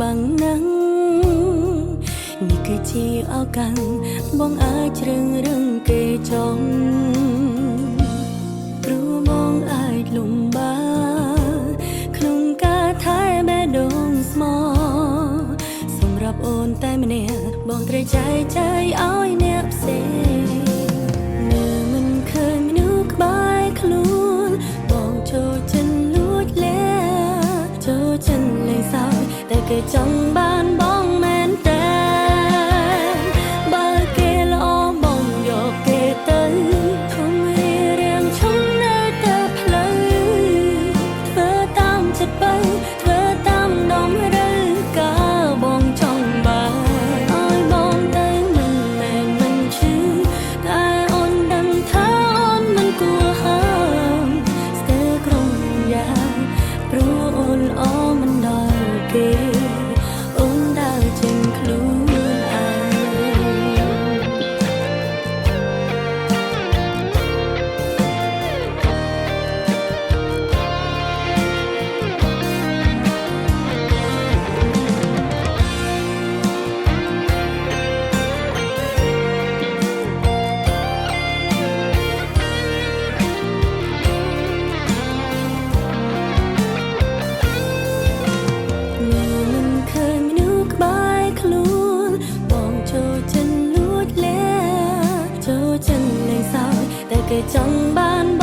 ច្បាំងណាស់នេះគឺជាឱកាសបងអាចជ្រឹងរឹងគេចង់ព្រោះបងអាចលំបាកក្នុងការថែបេះដូងស្មោសម្រាប់អូនតែម្នាក់បងត្រូវចែកចាយឲ្យអ្នកផ្សេងមើលមិនឃើញមនុស្សក្បែរខ្លួនបងចូលចិនលួចលាចូលចិនលេងសើចតែគេចង់បានបងមែនតើបើគេល្អបងយកគេទៅធំរៀរៀងឈុំនៅតែផ្លូវធ្វើតាមចិត្តបើធ្វើតាមដំរូវការបងចង់បានឲ្យបងទៅមិនមែនមិនឈឺតែអូនដឹងថាអូនមិនគួរហាមស្ទើរក្រុមយ៉ាងព្រោះអូនល្អមិនដល់គេអូនដើរចេញខ្លួនឯង មើលមិនឃើញមនុស្សក្បែរខ្លួនបងចូលចិនលួចលាចូលចិនលេងសើចតែគេចង់បានប